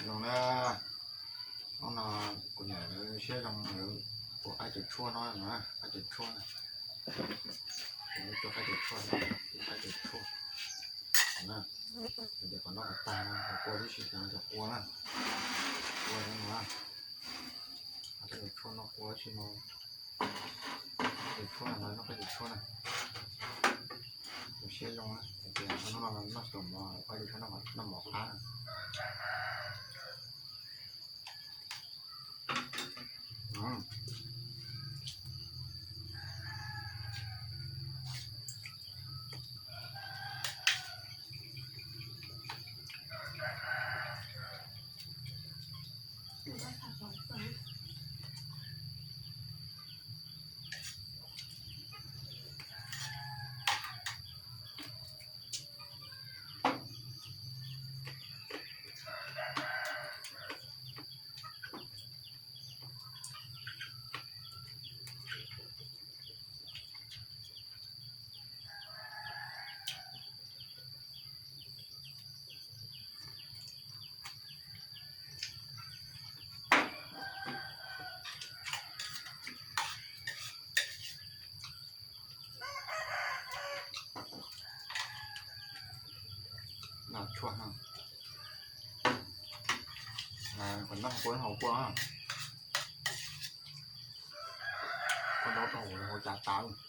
Zoo na, hnub no kuv niam lawv siab zoo lawv ua qaib cawv tshuaj no na, qaib cawv tshuaj, kuv muab cov qaib cawv tshuaj, qaib cawv tshuaj na, ces qhov noj qhov tag no qhov kua tib si ces cov kua na, kua no na, qaib cawv tshuaj noj kua tib si no, qaib cawv tshuaj no noj qaib cawv tshuaj na, kuv siab zoo na, ces hnub no noj tau mov, qaib cawv tshuaj noj mov qab na. Noj tshuaj, kom noj kua, noj hauv kua, kua nrau rau hauv cas tas.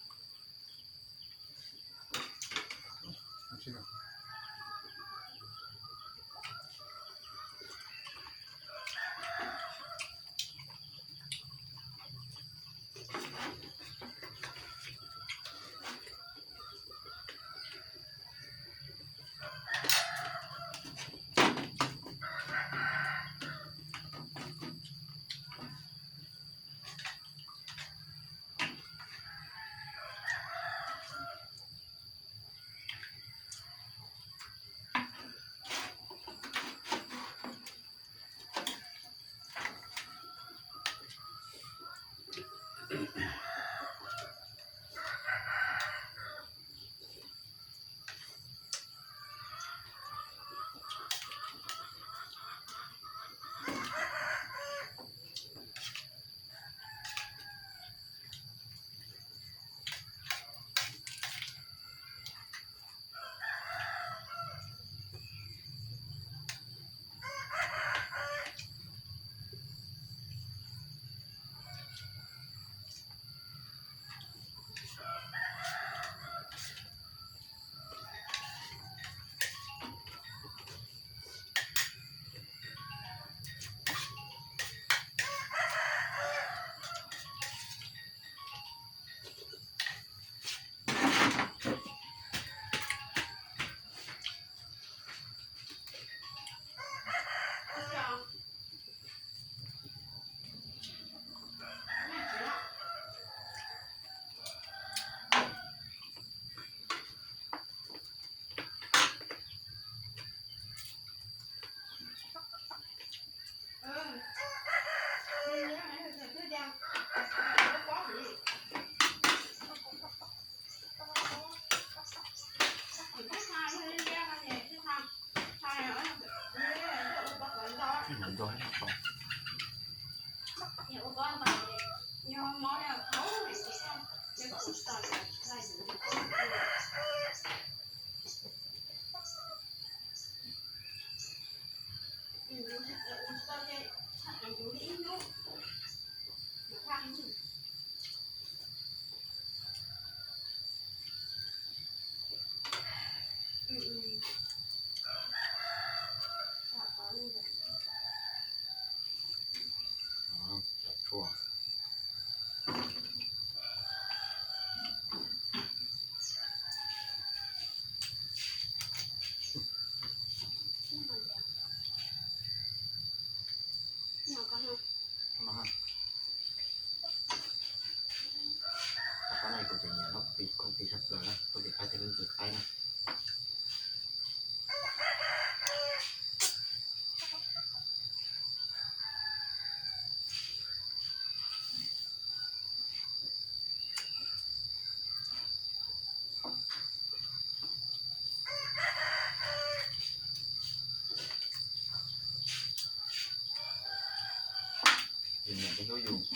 Ces niam ces hlub yus,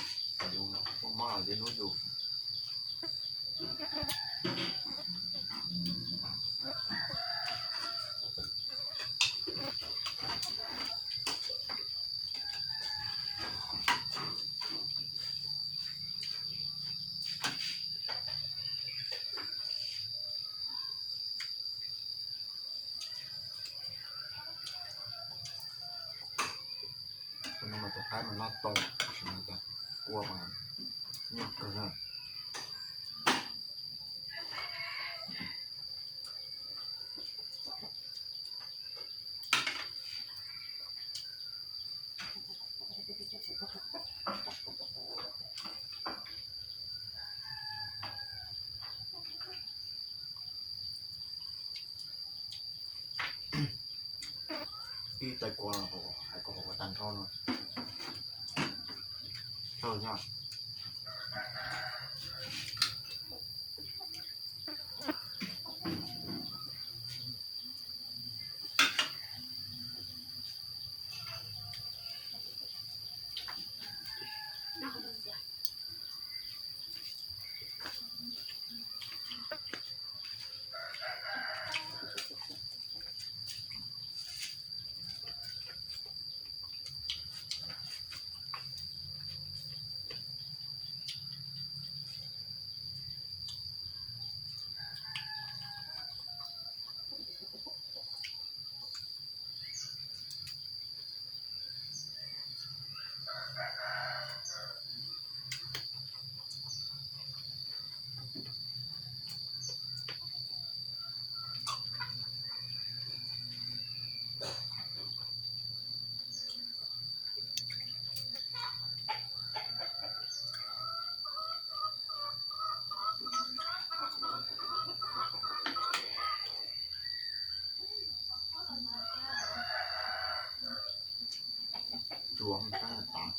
yus muaj mob los ces hlub yus. Tus no mas tus qaib mas noj tau, tab sis mas cov kua mas nyuaj kawg na. Ib tais kua, hais kom hauv tag nrho no. Thawj nyob. Tsuav tab tas.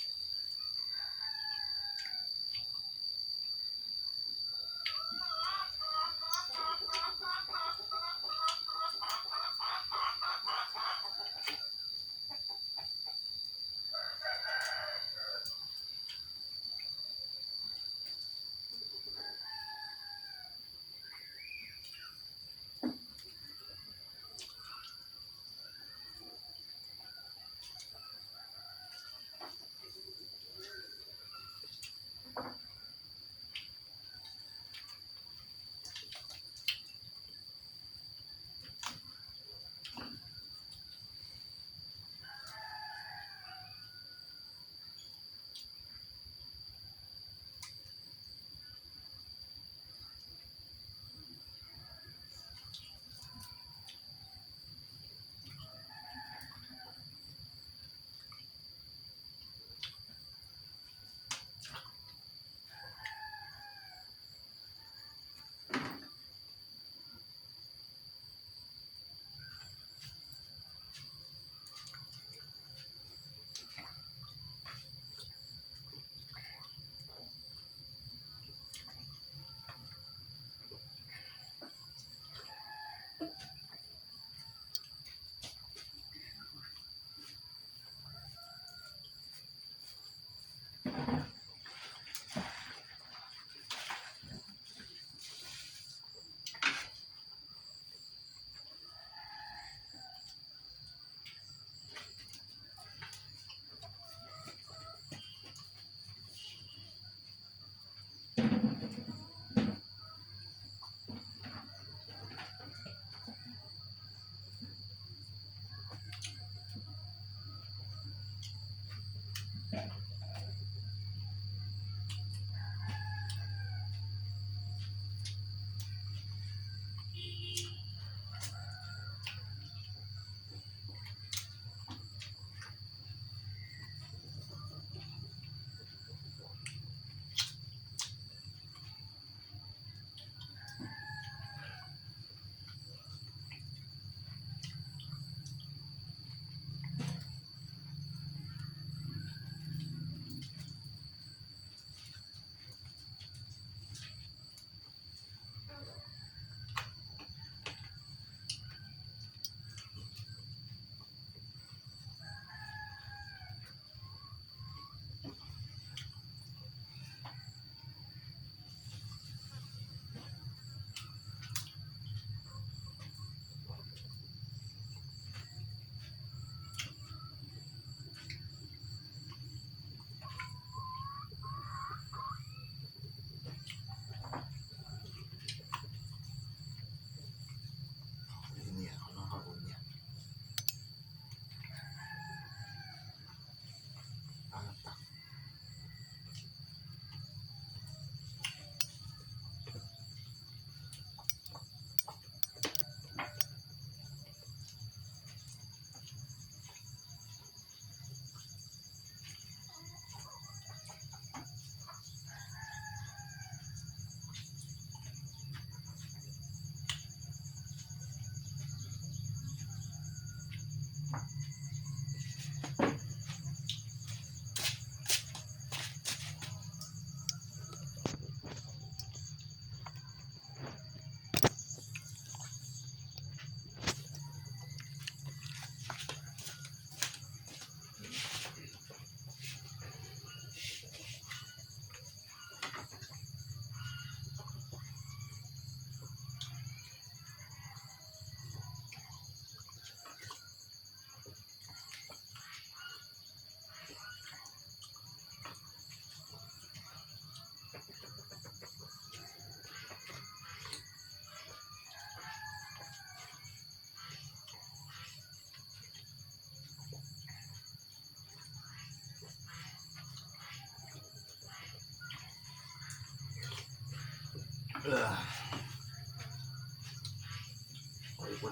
Ua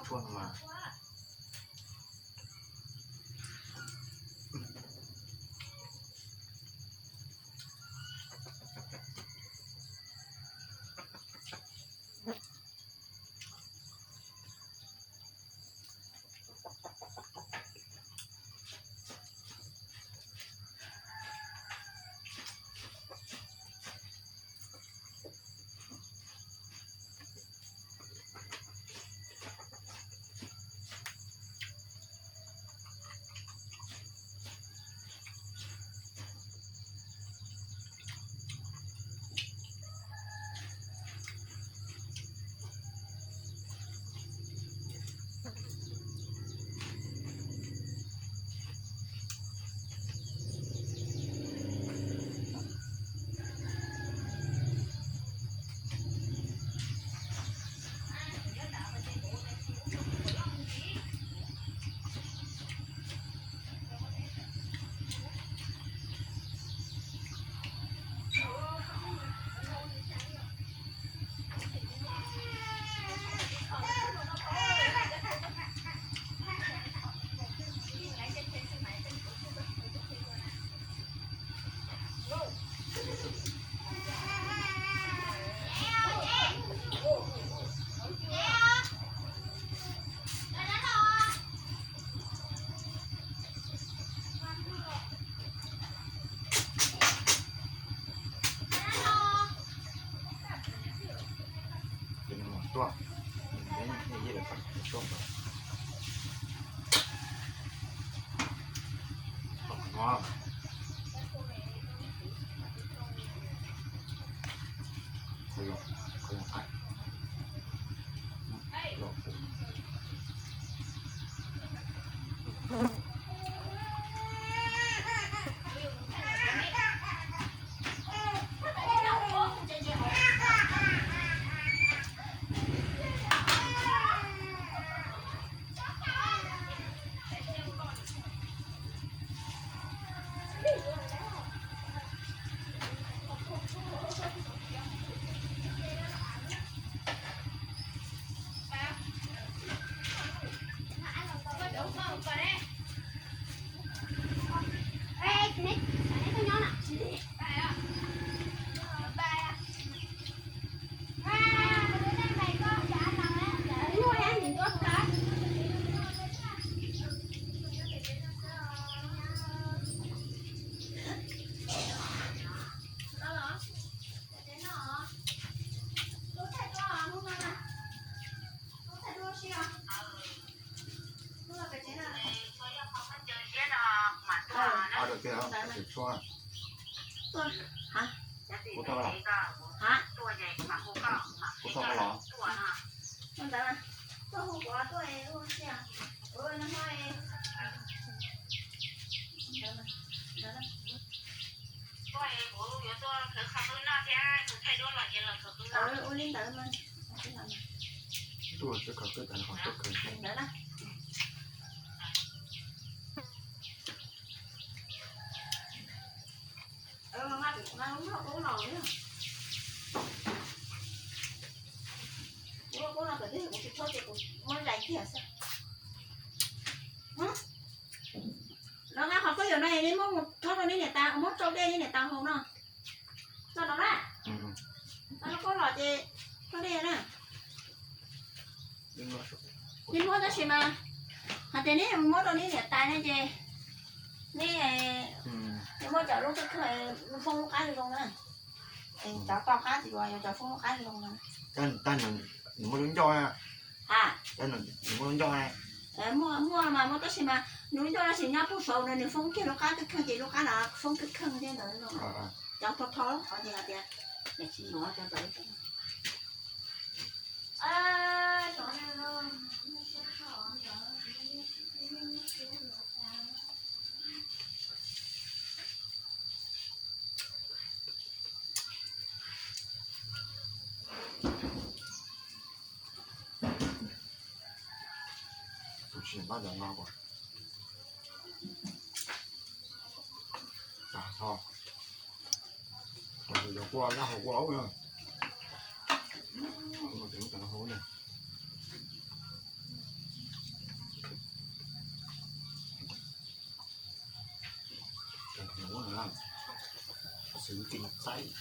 tshuaj no mas. Ua li ntawd mas. Tuaj tsis khaws twb tas no tuaj khaws ntawd na. Ua lub qub no, ua lub qub no kom twb kuv tsis txhob ces kuv muab zais kiag xwb. Los nqa qhov koj yuav no nej muab mus thob rau nej niam tais, muab tsau dej nej niam tais haus no. Txog no na. Tau lub qub los ces thob dej na. Nej muab tab sis mas hais tias nej muab rau nej niam tais ne ces nej, nej muab cov lub kawg kawg foob lub qab zoo na. Cov to qab tsis yuav, yuav cov foob lub qab zoo na. Nws muaj lub ncauj na. Ha, nws muaj lub ncauj na. Muaj, muaj mas muaj tab sis mas nws lub ncauj no tsis nyob puag saud na, nws foob kiag lub qab kawg kawg ces lub qab no foob kawg kawg thiab ntawd no. Cov tho tho qhov ces hais tias tsis yuav cov ntawd. Tus tsis npaj cov no kuv, cov, cov kua laj hauv kua ub na. Xwb tis xaib.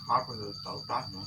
Qab ko tau tab no.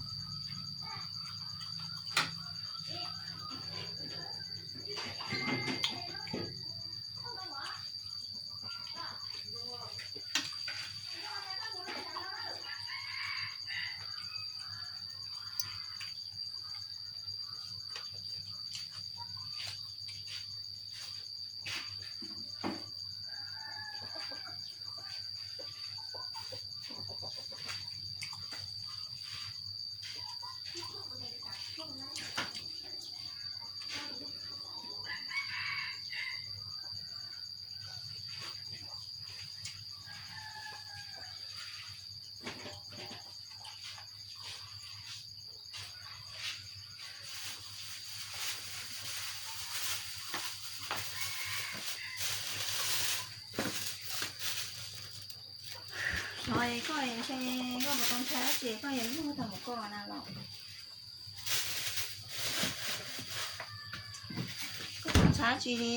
Koj, koj puas tau ntshai dab tsi, koj yuav luag tau mus koj na los? Koj tsis ntshai dab tsi li?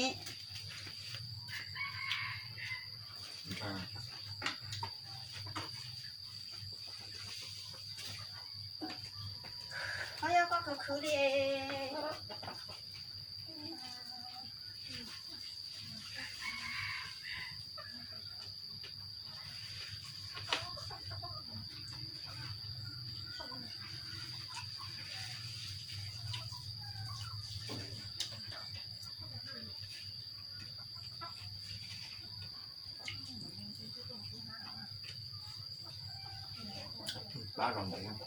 Koj yog koj khwv khwv li. Pab los ntawd.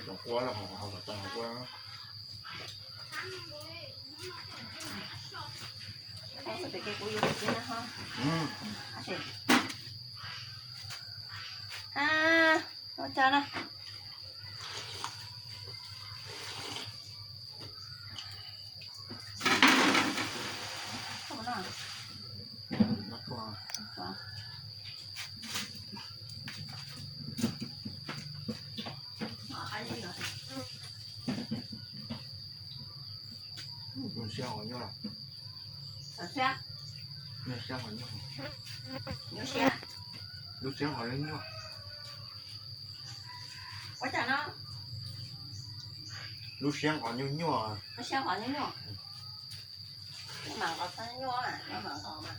Cov quab los ho kom tau quab. Ua cas na? Siab qhov nyuaj. Nyuaj siab qhov nyuaj. Lub siab qhov nyuaj nyuaj. Ua cas no? Lub siab qhov nyuaj nyuaj. Lub siab qhov nyuaj nyuaj. Mam nqos txhob nyuaj, mam nqos mas.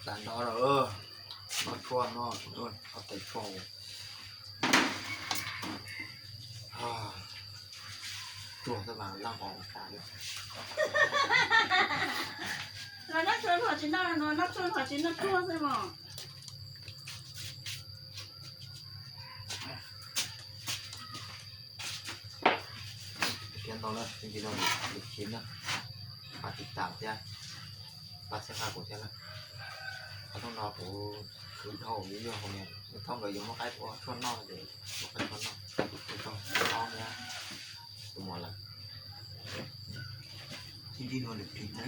Tag nrho lawm, noj tshuaj no, ob tais tshuaj. Tsuag xwb mas laj nqos tas li. Los noj tshuaj luag tsis noj, noj tshuaj luag tsis noj tsuag xwb mos. Thiab ntau na, tus tsis tau lub tshib na, pab tiv tam thiab, pab txhawb nqa kuv thiab na. Qhov rooj no kuv khwv dhau yuav yog hauv niam, nws thaub nkawd yuav muab qaib ua tshuaj noj ces muab qaib tshuaj noj, tus tau ob niab tus mos lawm. Ib ntsis no lwm phim na.